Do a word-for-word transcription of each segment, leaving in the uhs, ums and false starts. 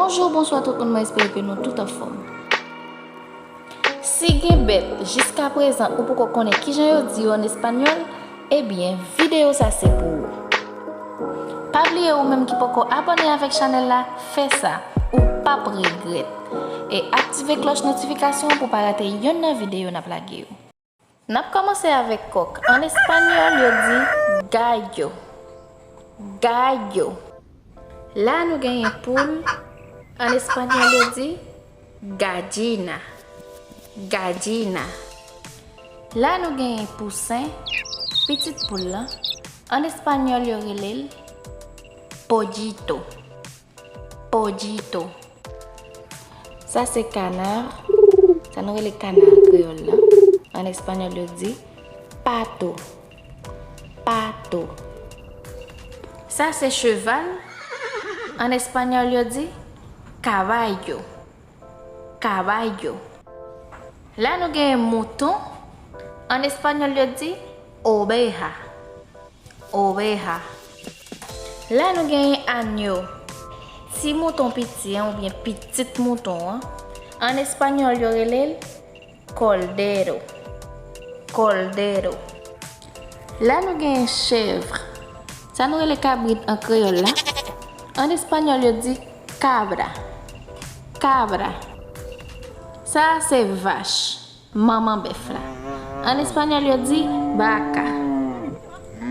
Bonjou, bonswa tout moun, mwen espere ke nou tout anfòm. Si gen bèt, jiskaprezan ou poko konnen kijan yo di yo an espanyòl, ebyen, videyo sa se pou ou. Pa bliye ou menm ki poko abòne avèk chanèl la, fè sa, ou p ap regrèt. E aktive klòch notifikasyon pou pa rate yonn nan videyo n ap lage yo. N ap kòmanse avèk kòk. An espanyòl, yo di gallo. Gallo. La nou genyen poul. An espanyòl, yo di gallina. Gallina. La nou genyen pousen, pitit poul lan. An espanyòl, yo rele l pollito. Pollito. Sa se kana. Sa nou rele kana an kreyòl la. An espanyòl, yo di pato. Pato. Sa se cheval. An espanyòl, yo di caballo. Caballo. La nou genyen mouton. An espanyòl, yo di oveja. Oveja. La nou genyen anyo. Ti mouton piti an oubyen pitit mouton an. An espanyòl, yo rele l cordero. Cordero. La nou genyen chèv. Sa nou rele kabrit an kreyòl la. An espanyòl, yo di cabra. Cabra. Sa a se vach, manman bèf la. An espanyòl, yo di vaca.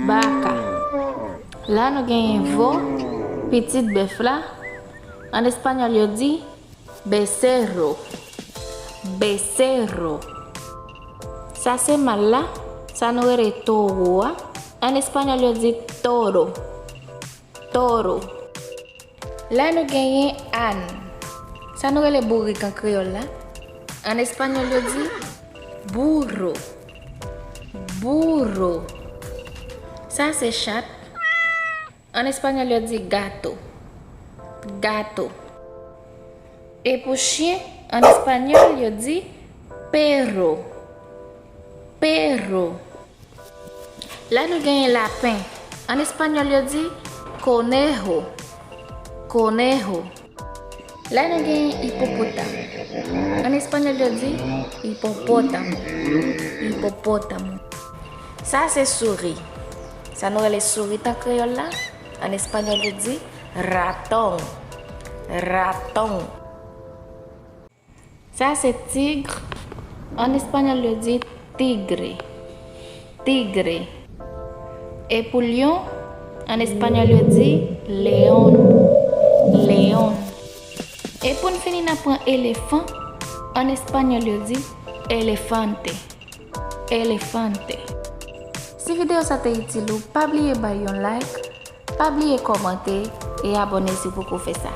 Vaca. La nou genyen vo, pitit bèf la. An espanyòl, yo di becerro. Becerro. Sa se mal la. Sa nou rele towo a. An espanyòl, yo di toro. Toro. La nou genyen àn. Sa nou rele bourik an kreyòl la. An espanyòl, yo di burro. Burro. Sa se chat. An espanyòl, yo di gato. Gato. E pou chen, an espanyòl, yo di perro. Perro. La nou genyen lapen. An espanyòl, yo di conejo. Conejo. La nou genyen ipopotam. An espanyòl, yo di hipopótamo. Hipopótamo. Sa se souri. Sa nou rele sourit an kreyòl la. An espanyòl, yo di ratón. Ratón. Sa se tig. An espanyòl, yo di tigre. Tigre. E pou lyon, an espanyòl, yo di león. León. E pou n fini, n ap pran elefan. An espanyòl, yo di elefante. Elefante. Si videyo sa te itil ou, pa bliye bay yon like, pa bliye kòmante e abòne si w poko fè sa.